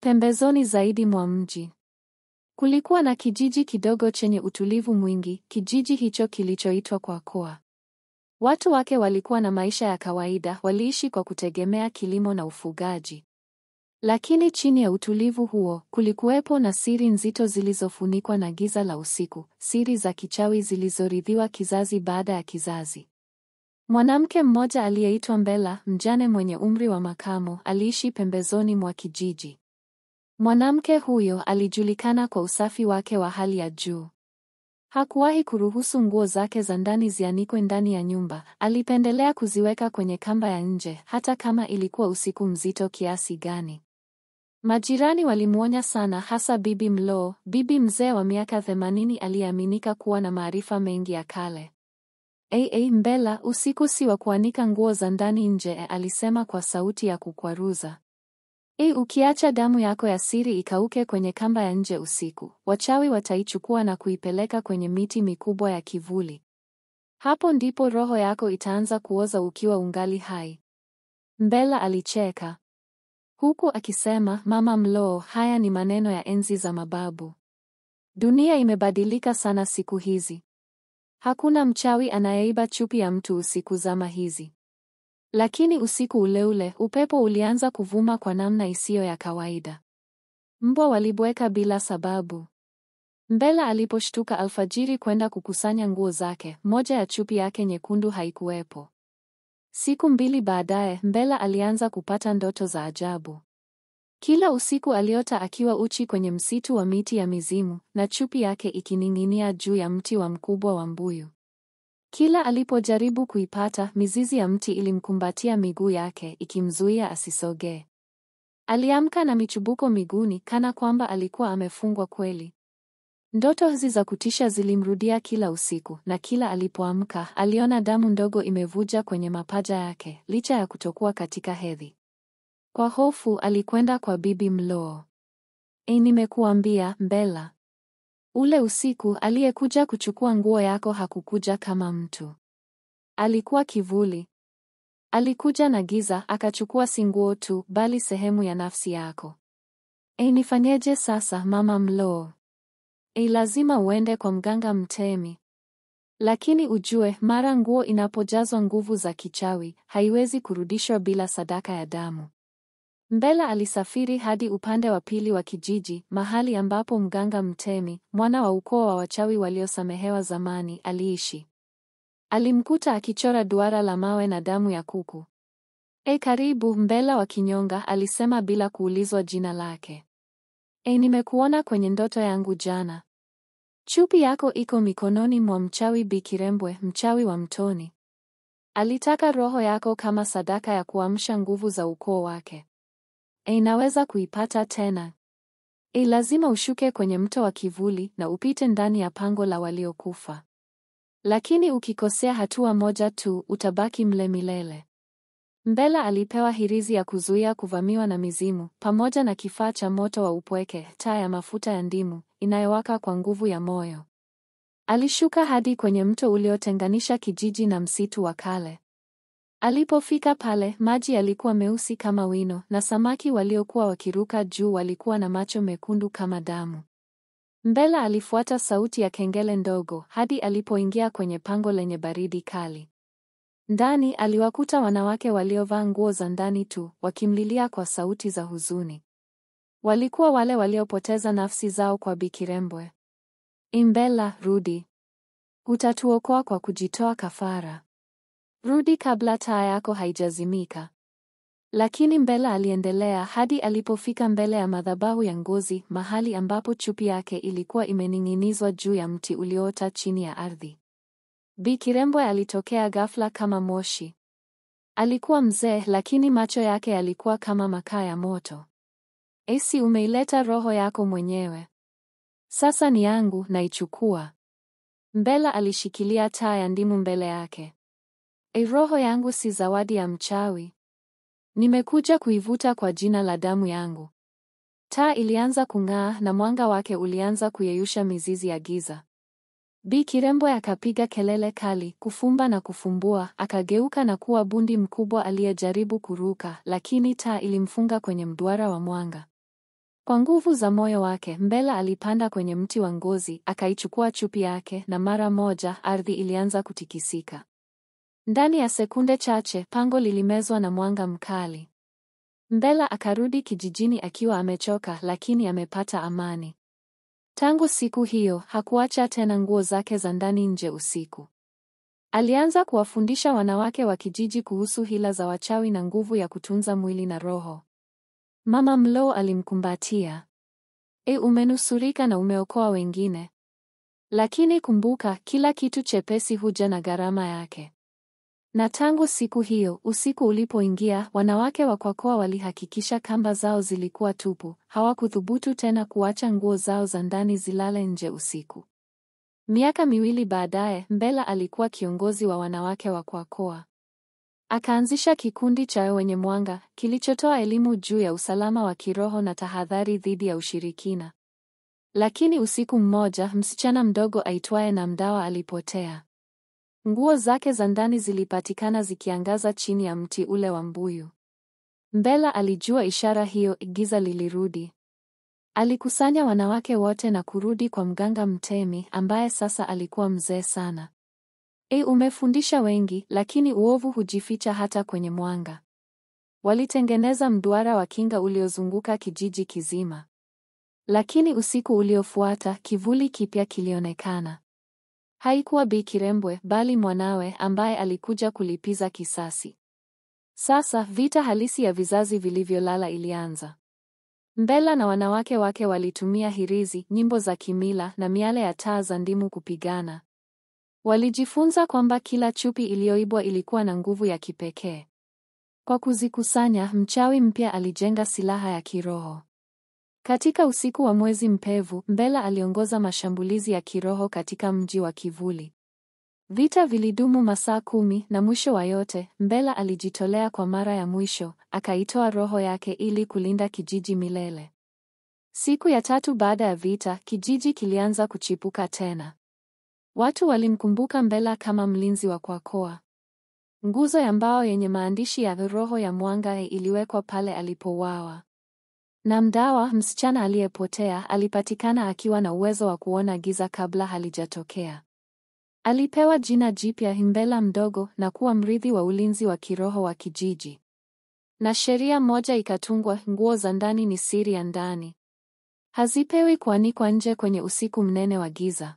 Pembezoni zaidi mwa mji kulikuwa na kijiji kidogo chenye utulivu mwingi, kijiji hicho kilichoitwa Kwakoa. Watu wake walikuwa na maisha ya kawaida, waliishi kwa kutegemea kilimo na ufugaji. Lakini chini ya utulivu huo, kulikuwepo na siri nzito zilizofunikwa na giza la usiku, siri za kichawi zilizorithiwa kizazi baada ya kizazi. Mwanamke mmoja aliyeitwa Mbela, mjane mwenye umri wa makamo, aliishi pembezoni mwa kijiji. Mwanamke huyo alijulikana kwa usafi wake wa hali ya juu. Hakuwahi kuruhusu nguo zake za ndani zianikwe ndani ya nyumba, alipendelea kuziweka kwenye kamba ya nje, hata kama ilikuwa usiku mzito kiasi gani. Majirani walimwonya sana, hasa Bibi Mloo, bibi mzee wa miaka 80 aliyeaminika kuwa na maarifa mengi ya kale. "Ei, Mbela, usiku si wa kuanika nguo za ndani nje," alisema kwa sauti ya kukwaruza. "Ukiacha damu yako ya siri ikauke kwenye kamba ya nje usiku, wachawi wataichukua na kuipeleka kwenye miti mikubwa ya kivuli. Hapo ndipo roho yako itaanza kuoza ukiwa ungali hai." Mbela alicheka huku akisema, "Mama Mloo, haya ni maneno ya enzi za mababu. Dunia imebadilika sana siku hizi. Hakuna mchawi anayeiba chupi ya mtu usiku zama hizi." Lakini usiku ule ule, upepo ulianza kuvuma kwa namna isiyo ya kawaida. Mbwa walibweka bila sababu. Mbela aliposhtuka alfajiri kwenda kukusanya nguo zake, moja ya chupi yake nyekundu haikuwepo. Siku mbili baadaye, Mbela alianza kupata ndoto za ajabu. Kila usiku aliota akiwa uchi kwenye msitu wa miti ya mizimu, na chupi yake ikining'inia juu ya mti wa mkubwa wa mbuyu. Kila alipojaribu kuipata, mizizi ya mti ilimkumbatia miguu yake, ikimzuia asisogee. Aliamka na michubuko miguuni, kana kwamba alikuwa amefungwa kweli. Ndoto hizi za kutisha zilimrudia kila usiku, na kila alipoamka, aliona damu ndogo imevuja kwenye mapaja yake, licha ya kutokuwa katika hedhi. Kwa hofu, alikwenda kwa Bibi Mloo. "Nimekuambia, Mbela. Ule usiku aliyekuja kuchukua nguo yako hakukuja kama mtu. Alikuwa kivuli. Alikuja na giza, akachukua si nguo tu, bali sehemu ya nafsi yako." "Nifanyeje sasa, Mama Mloo?" "Lazima uende kwa mganga mtemi. Lakini ujue, mara nguo inapojazwa nguvu za kichawi, haiwezi kurudishwa bila sadaka ya damu." Mbela alisafiri hadi upande wa pili wa kijiji, mahali ambapo mganga mtemi, mwana wa ukoo wa wachawi waliosamehewa zamani, aliishi. Alimkuta akichora duara la mawe na damu ya kuku. "Karibu, Mbela wa Kinyonga," alisema bila kuulizwa jina lake. "Nimekuona kwenye ndoto yangu jana. Chupi yako iko mikononi mwa mchawi Bikirembwe, mchawi wa mtoni. Alitaka roho yako kama sadaka ya kuamsha nguvu za ukoo wake. Naweza kuipata tena? Lazima ushuke kwenye mto wa kivuli na upite ndani ya pango la waliokufa. Lakini ukikosea hatua moja tu, utabaki mle milele." Mbela alipewa hirizi ya kuzuia kuvamiwa na mizimu, pamoja na kifaa cha moto wa upweke, taa ya mafuta ya ndimu, inayowaka kwa nguvu ya moyo. Alishuka hadi kwenye mto uliotenganisha kijiji na msitu wa kale. Alipofika pale, maji yalikuwa meusi kama wino, na samaki waliokuwa wakiruka juu walikuwa na macho mekundu kama damu. Mbela alifuata sauti ya kengele ndogo hadi alipoingia kwenye pango lenye baridi kali. Ndani aliwakuta wanawake waliovaa nguo za ndani tu, wakimlilia kwa sauti za huzuni. Walikuwa wale waliopoteza nafsi zao kwa Bikirembwe. "Mbela, rudi. Utatuokoa kwa kujitoa kafara. Rudi kabla taa yako haijazimika." Lakini Mbela aliendelea hadi alipofika mbele ya madhabahu ya ngozi, mahali ambapo chupi yake ilikuwa imening'inizwa juu ya mti ulioota chini ya ardhi. Bikirembwe alitokea ghafla kama moshi. Alikuwa mzee, lakini macho yake yalikuwa kama makaa ya moto. "Si umeileta roho yako mwenyewe? Sasa ni yangu, naichukua." Mbela alishikilia taa ya ndimu mbele yake. "Roho yangu si zawadi ya mchawi. Nimekuja kuivuta kwa jina la damu yangu." Taa ilianza kung'aa na mwanga wake ulianza kuyeyusha mizizi ya giza. Bi Kirembwe akapiga kelele kali, kufumba na kufumbua, akageuka na kuwa bundi mkubwa aliyejaribu kuruka, lakini taa ilimfunga kwenye mduara wa mwanga. Kwa nguvu za moyo wake, Mbela alipanda kwenye mti wa ngozi, akaichukua chupi yake na mara moja ardhi ilianza kutikisika. Ndani ya sekunde chache, pango lilimezwa na mwanga mkali. Mbela akarudi kijijini akiwa amechoka lakini amepata amani. Tangu siku hiyo, hakuacha tena nguo zake za ndani nje usiku. Alianza kuwafundisha wanawake wa kijiji kuhusu hila za wachawi na nguvu ya kutunza mwili na roho. Mama Mlo alimkumbatia. Umenusurika na umeokoa wengine. Lakini kumbuka, kila kitu chepesi huja na gharama yake. Na tangu siku hiyo, usiku ulipoingia, wanawake wa Kwakoa walihakikisha kamba zao zilikuwa tupu, hawakuthubutu tena kuacha nguo zao za ndani zilale nje usiku. Miaka 2 baadaye, Mbela alikuwa kiongozi wa wanawake wa Kwakoa. Akaanzisha kikundi cha wenye mwanga, kilichotoa elimu juu ya usalama wa kiroho na tahadhari dhidi ya ushirikina. Lakini usiku mmoja, msichana mdogo aitwaye Namdawa alipotea. Nguo zake za ndani zilipatikana zikiangaza chini ya mti ule wa mbuyu. Mbela alijua ishara hiyo, giza lilirudi. Alikusanya wanawake wote na kurudi kwa mganga Mtemi ambaye sasa alikuwa mzee sana. Umefundisha wengi, lakini uovu hujificha hata kwenye mwanga. Walitengeneza mduara wa kinga uliozunguka kijiji kizima. Lakini usiku uliofuata, kivuli kipya kilionekana. Haikuwa Bi Kirembwe, bali mwanawe ambaye alikuja kulipiza kisasi. Sasa vita halisi ya vizazi vilivyolala ilianza. Mbela na wanawake wake walitumia hirizi, nyimbo za kimila na miale ya taa za ndimu kupigana. Walijifunza kwamba kila chupi iliyoibwa ilikuwa na nguvu ya kipekee. Kwa kuzikusanya, mchawi mpya alijenga silaha ya kiroho. Katika usiku wa mwezi mpevu, Mbela aliongoza mashambulizi ya kiroho katika mji wa kivuli. Vita vilidumu masaa 10 na mwisho wa yote, Mbela alijitolea kwa mara ya mwisho, akaitoa roho yake ili kulinda kijiji milele. Siku ya 3 baada ya vita, kijiji kilianza kuchipuka tena. Watu walimkumbuka Mbela kama mlinzi wa Kwakoa. Nguzo ya mbao yenye maandishi ya roho ya mwanga iliwekwa pale alipouawa. Namdawa, msichana aliyepotea, alipatikana akiwa na uwezo wa kuona giza kabla halijatokea. Alipewa jina jipya, Mbela Mdogo, na kuwa mrithi wa ulinzi wa kiroho wa kijiji. Na sheria moja ikatungwa: nguo za ndani ni siri ya ndani. Hazipewi kuanikwa nje kwenye usiku mnene wa giza.